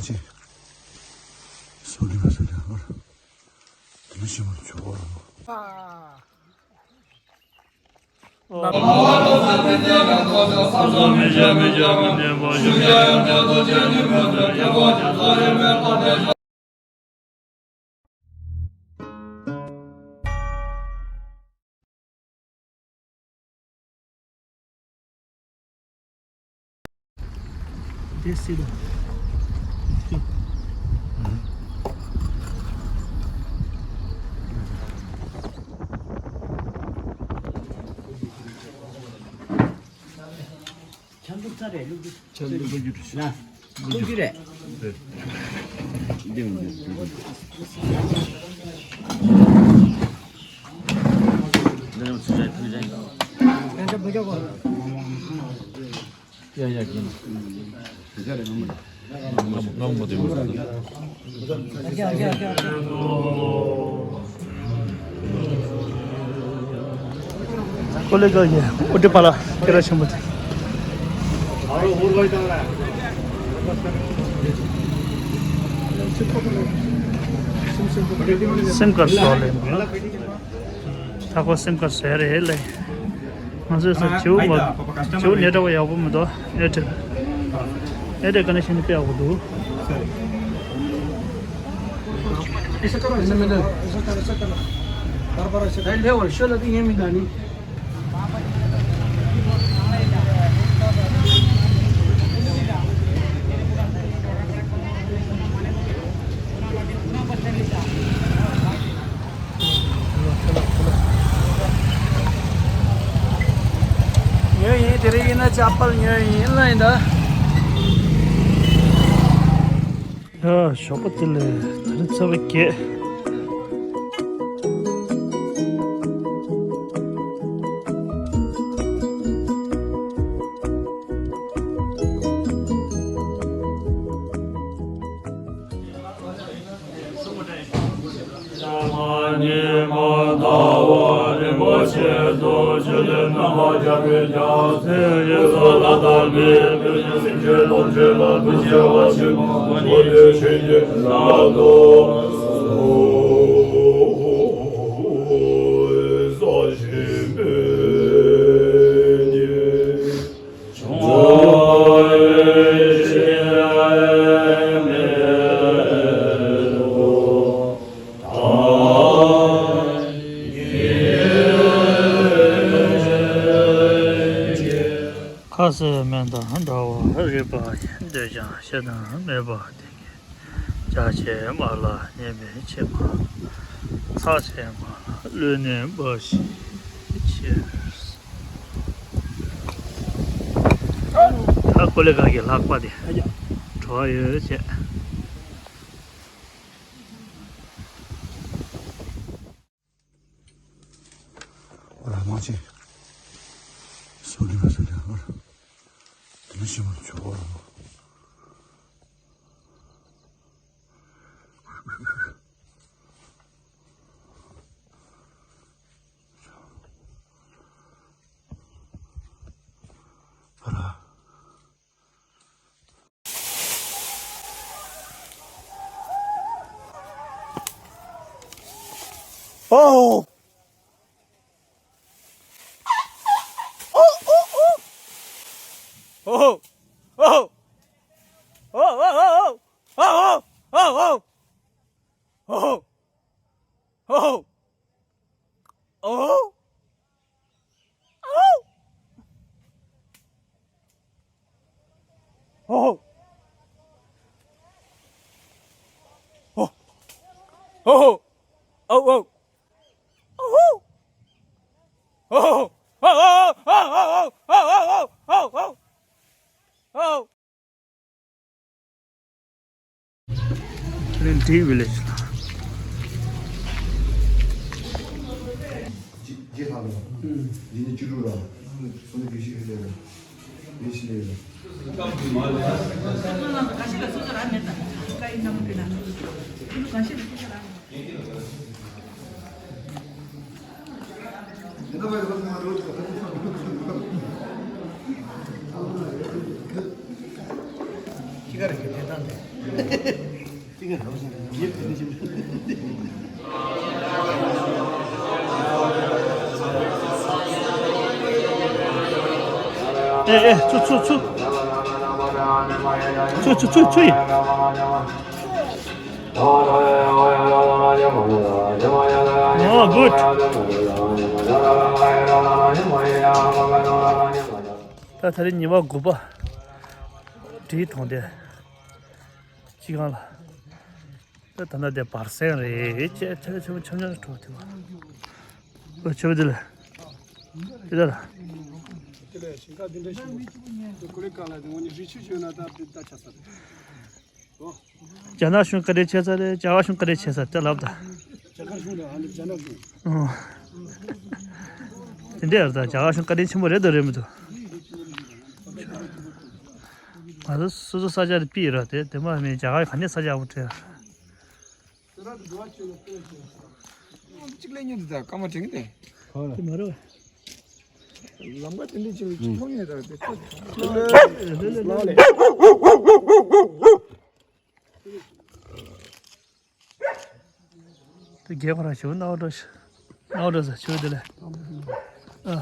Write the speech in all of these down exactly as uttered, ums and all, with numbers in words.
ཆེ། སོ་ལི་བ་སོ་ལི་བ། དེ་ནི་ཤི་མ་ཆོག་གོ། དེ་སྲིད་དོ། ཆང་བླུགས་ཚར་རེད། བླུགས་རྒྱུ། ཆང་བླུགས་རྒྱུ་རེད། ལ། བླུགས་རྒྱུ་རེད། རེད། འདི་འདི་འདི། འདི་ཡང་ཚུར་བྱས་ཕུལ་བྱས། ཡ་ཡ་གིན། ང་མོ་ང་མོ་དེ་མོ། ཀོ་ལེ་ག་གི་ཨོ་ཏི་པ་ལ་སྐད་གྲགས་ཆེན་པོ་དེ། སིམ་ཁར་སོགས་ལས་འདུག་ད་ཁོ་སིམ་ཁར་བཟོས་རེད་ལས། ང་ཚོས་ས་བྱིའུ་མ་བྱིའུ་ནེ་ཊ་ཝརཀ་ཡག་པོ་མི་འདུག་ཨེར་ཊེལ། ཨེར་ཊེལ་ཀ་ནེག་ཤན་དཔེ་ཡག་པོ་འདུག་ཉོས་ཡིན། དེ་རིང་ཡིན་ན་ཅ་པལ་ཉོས་ཡིན་ལ་ཡིན་ད། ཡ་ཞོགས་པ་དེ་ལས་ད་རིང་ཚ་བ་རྒྱས། ཁ་ཟས་སྨན་དང་འདྲ་བ་རིགས་པ་ཡིན། འདོད་ཀྱང་ཞེ་སྡང་མེད་པ་དེ་ཉིད། རྒྱགས་ཆེན་མ་ལ་ཉེས་པའི་ཕྱིར་མ། ཚགས་ཆེན་མ་ལ་བློས་གནོན་པ་ཞིག་ཕྱིར། ད་ཀོ་ལེ་ག་གི་ལྷག་པ་དེ་བྲོ་བ་ཡོད་བྱས། ཨོ་ར་མ་ཆེ། སོ་ལི་བ་སོ་ལི་བ། དེ་ནི་ཤི་མ་ཆོག་གོ། ཨོ། ཨོ། ཨོ། ཨོ། ཨོ། ཨོ། ཨོ། ཨོ། ཨོ། ཨོ། ཨོ། ཨོ། ཨོ། ལན་ཌི་ཝི་ལེཇ་ལ། ཇི་ཇི་ལྷག་ལ། འདི་ནི་བཅུ་དྲུག་ལ། སོ་ནི་བདེ་སྐྱིད་ལས་ལ། བདེ་སྐྱིད་ལས་ལ། ཁྱི་ག་རེ་གི་དེ་དང་དེ། ཨེ་ཨེ། ཚུར་ཚུར་ཚུར། ཚུར་ཚུར་ཚུར་ཚུར་ཡིན། ཨོ་གུཌ། ད་ད་རེས་ཉི་མ་དགུ་པ། བྲིས་གཏོང་དེ། ཅི་གང་ལ། ད་ད་ན་དེ་བར་སེང་རེད་ཅེས་ཆེ་ཆེ་ཆེ་ཆེ་ཆེ་ཁྲོ་དེ་བ། ཨོ་ཆེ་བ་དེ་ལ། དེ་ལ། དེ་ལ་ཞིང་ཁ་དེ་འདྲ་ཞིག་དེ་ཀོ་ལེ་ཀ་ལ་དེ་ངོ་ནི་རི་ཆུ་ཆུ་ན་ད་དེ་ད་ཆ་ས་རེད། རྒྱ་ནག་གཞུང་བཀའ་དྲིན་ཆེ་ས་རེད། རྒྱ་གར་གཞུང་བཀའ་དྲིན་ཆེ་ས་དེ་ལབ་ད། རྒྱ་གར་གཞུང་ལ་ཨ་ནི་རྒྱ་ནག་གཞུང་། ཨོ། དེ་འདྲ་རེད་ད། རྒྱ་གར་གཞུང་བཀའ་དྲིན་ཆེན་པོ་རེད་དོ་རེད་མི་འདུག་ང་ཚོ་སོ་སོ་ས་ཆ་དེ་ཕྱིར་རོགས་དེ་དེ་མ་མིན་རྒྱ་གར་ག་ནས་ས་ཆ་འུ་ཁྲལ། གཅིག་ལས་ཉོ་འདི་དང་སྐར་མ་དྲན་གི་དེ། དེ་མ་རེད། ལམ་ཁ་དེ་འདྲ་ཅིག་ལ་ཅིག་མཐོང་ཡོད་ད་དེ་ཚོ། ལ་ལས། དེ་རྒྱལ་ཁོ་རང་ཞུ་ནའོ་འགྲོ་ཞུ། ནའོ་འགྲོ་ཟེར་ཞུ་དེ་ལས། ཨ།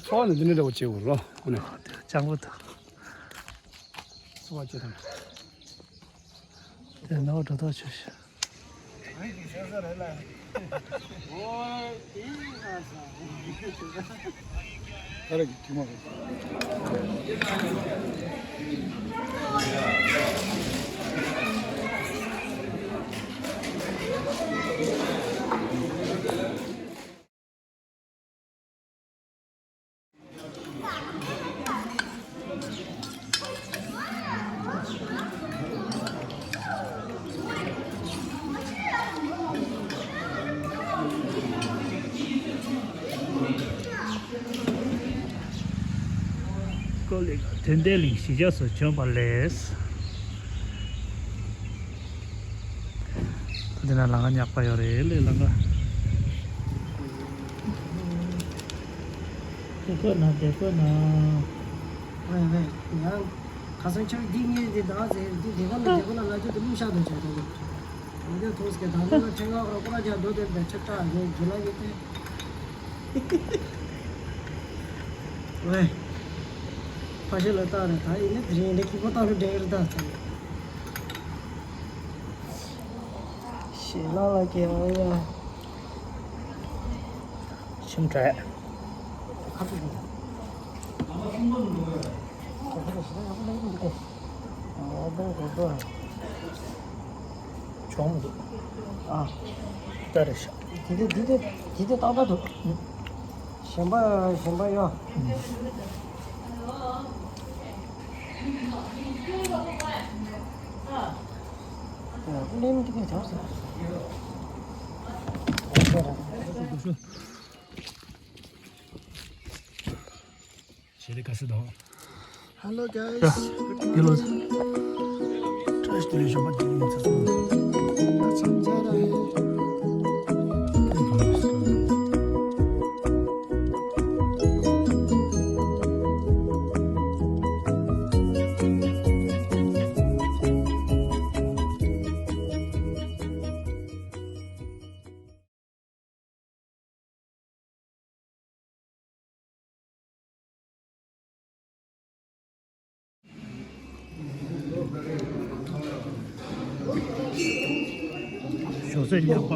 ཚོགས་ནས་འདི་འདྲ་འདྲ་བོ་བྱེད་དགོས་རོ། ཨོ་ནས། དེ་ལྕང་པོ་དང་། སུ་བ་བྱེད་དང་། དེ་ནའོ་འགྲོ་ཐག་ཆོད་ཞུ། ཀོ་ལེ་དོན་ལྡན་གླིང་གཞིས་ཆགས་སུ་བྱོན་པ་ལས། འདི་ན་ལམ་ཁ་ཉག་པ་ཡོད་རེད་ལས་ལམ་ཁ། དེ་ཁོ་ན་དེ་ཁོ་ན། ཝེ་ཝེ་ཡང་། ཁ་སང་ཁྱོད་འདི་ངས་འདི་བདག་ཟེར་འདི་དེ་ག་ལ་དེ་ག་ལ་ལ་ཅོ་དེ་མི་ཤ་དང་བྱས་ཏོ། འདི་ཐོག་སྐད་དང་ལ་ཁྲེང་ལ་རོ་པ་ར་ཇ་རྡོ་དེ་བེ་ཆ་ཏྲ་ཡོད་རྒྱུ་ལ་ཡོད་དེ། ཝེ། ཕ་ཤི་ལ་ཏང་རེ་ད་ཡིན་ནི་དེ་རིང་ལེགས་ཀྱི་པོ་ཏང་རུ་འདྲེན་རེ་ད་ཚ། ཤེས་ལ་ལ་ཀེ་ཨ་ཡ། ཤིམ་ཏྲ། ཁ་ཏུ་ཡིན། ཆོག་མི་འདུག་ཨ། ད་རེ་ཤ། དེ་དེ་དེ་དེ་དེ་དེ་ཏག་ཏག་འདུག་གཞན་པ་གཞན་པ་ཡོད། ཨ་ཀླད་མེད་དེ་གས་བྱ་སོང་། ཞེ་དྲག་དགའ་བསུ་དང་། Hello guys. འདི་ལོ། ཏྲས་ཏི་ལི་ཞོན་པ་འདི་ཡིན་ཚར་སོང་། ད་ཚང་མ་ལ་ཧེ། ཞོགས་ཟས་ཉག་པ།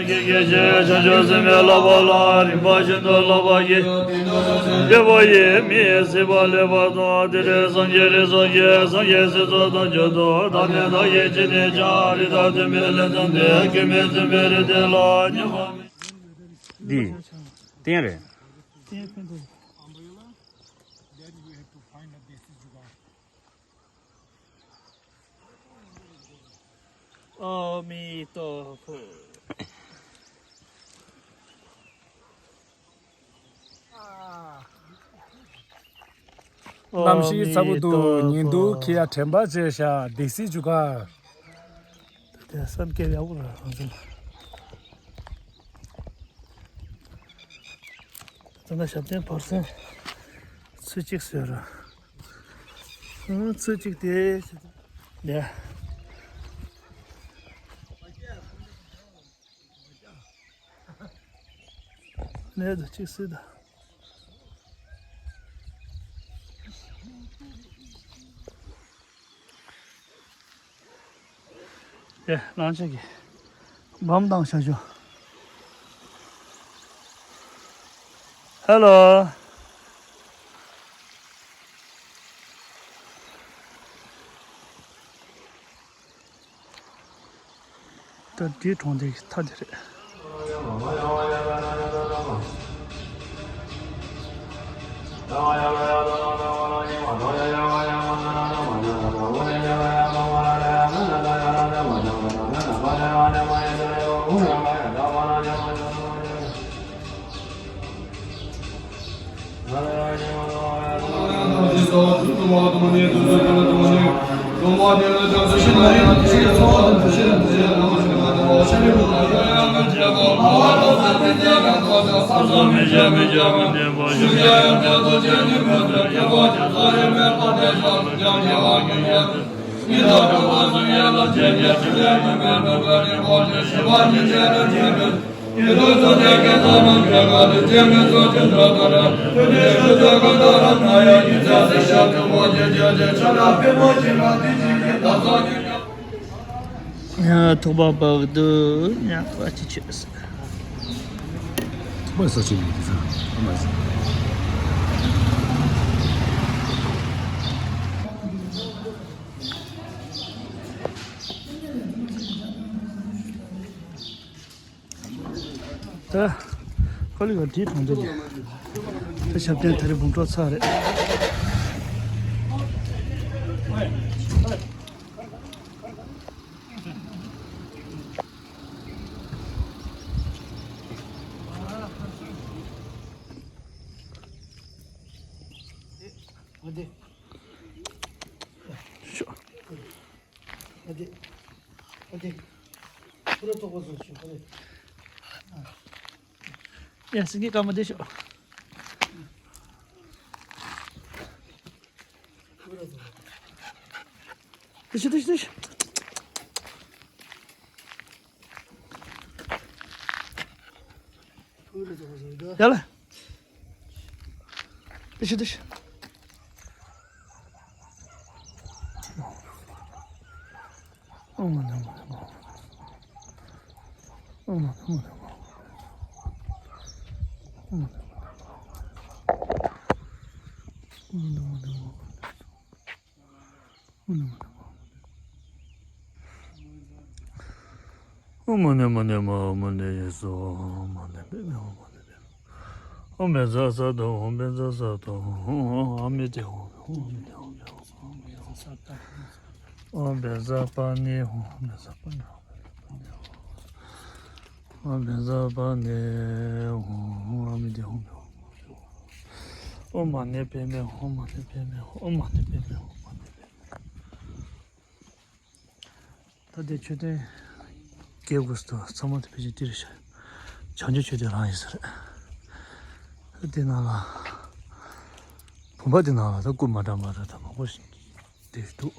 དགེ་བཤེས་བྱང་ཆུབ་སེམས་དཔའི་བསླབ་པ་ལ་རིམ་པ་བཞིན་དུ་བསླབ་པ་ཡིས། བདེ་བ་ཡི་མིག་གཟིགས་པ་ལེགས་པར་མཐོང་། དེ་འདྲའི་སངས་རྒྱས་རིགས་སུ་སྐྱེས། སངས་རྒྱས་སྲས་སུ་དམ་ཆོས་སུ། བདག་ནི་བདག་གིས་ཅི་ནས་ཀྱང་། རིགས་དང་མཐུན་པའི་ལས་བརྩམས་ཏེ། སྐྱོན་མེད་བཙུན་པའི་རིགས་དེ་ལ་སྙོམས་པར་མི། འདི་རྟེན་རེད། རྟེན་ཕན་ཐོགས། ཨ་མི་ཏོ་ཧོ། གནམ་གཤིས་ཚ་པོ་འདུག་ཉིན་དུ་ཁྱི་ཡ་དྲན་པ་བྱས་ཤག་སྡེ་སྲིད་ཇུ་ག་དེ་བསམ་སྐྱེ་ཡག་པོ་རེད་ང་ཚོ། ད་ལྟ་ཞབས་བརྟན་བར་གསེང་ཚོད་གཅིག་བཟོས་ར། ཨང་ཚོད་གཅིག་དེ། ཡ། ནས་དུ་གཅིག་སྲིད་དུ། ཡ་ལང་ཆ་གི་བམ་བཏང་བྱ་ཞོ། ཧེ་ལོ། ད་འདིའི་གྲོང་སྡེ་གི་མཐའ་དེ་རེད། ཡ་ཐུག་པ་པག་ཏུ་ཉག་པ་ཅི་ཆེ་ཟེར། ཐུག་པ་ས་ཆེ་ཡིན་ས་ཨ་མ་ཟེར། ད་ཁོ་ལི་ག་དྲིས་གྲོང་ཚོ་གི་ད་ཞབས་བརྟན་ད་རེས་འབུམ་གྲོགས་ཚར་རེད། ཤོག་ཨ་དེ། ཨ་དེ། ཁུ་ར་ཐོག་པ་སོགས་ཤོག་ཨ་དེ། ཡ་སེང་གེ་དཀར་མོ་དེ་ཤོག་ཁུ་ར་ཐོག་པ། དེ་ཤོག་དེ་ཤོག་དེ་ཤོག་ཁུ་ར་ཐོག་པ་སོགས་ཡོད། ཡ་ལ། དེ་ཤོག་དེ་ཤོག་ཨོཾ་མ་ཎི་མ་ཎི་མ་ཧཱ་མ་ཎི་ཡེ་སྭཱ་ཧཱ། ཨོཾ་མ་ཎི་པདྨེ་ཧཱུྃ། མ་ཎི་པདྨེ་ཧཱུྃ། ཨོཾ་བཛྲ་སཏྭ་ཧཱུྃ། བཛྲ་སཏྭ་ཧཱུྃ། ཨ་མི་དྷེ་ཧཱུྃ། ཨ་མི་དྷེ་ཧཱུྃ། ཨོཾ་བཛྲ་པཱ་ཎི་ཧཱུྃ། བཛྲ་པཱ་ཎི་ཧཱུྃ། བཛྲ་པཱ་ཎི་ཧཱུྃ། ཨོཾ་བཛྲ་པཱ་ཎི་ཧཱུྃ། ཨ་མི་དྷེ་ཧཱུྃ། ཨོཾ་མ་ཎི་པདྨེ་ཧཱུྃ། ཨོཾ་མ་ཎི་པདྨེ་ཧཱུྃ། ཨོཾ་མ་ཎི་པདྨེ་ཧཱུྃ། མ་ཎི་པདྨེ། ད་ལྟའི་མཆོད་རྟེན་བརྒྱད་དགུ་སྟོང་ཚང་མ་དེ་ཕལ་ཆེར་འདི་རེད་ཤག་བྱང་ཆུབ་མཆོད་རྟེན་རང་ཡིན་ས་རེད། ད་དེ་ནང་ལ་བུམ་པ་དེ་ནང་ལ་ད་སྐུ་མ་འདྲ་མ་འདྲ་ད་མང་པོ་ཞིག་དེ་འདུག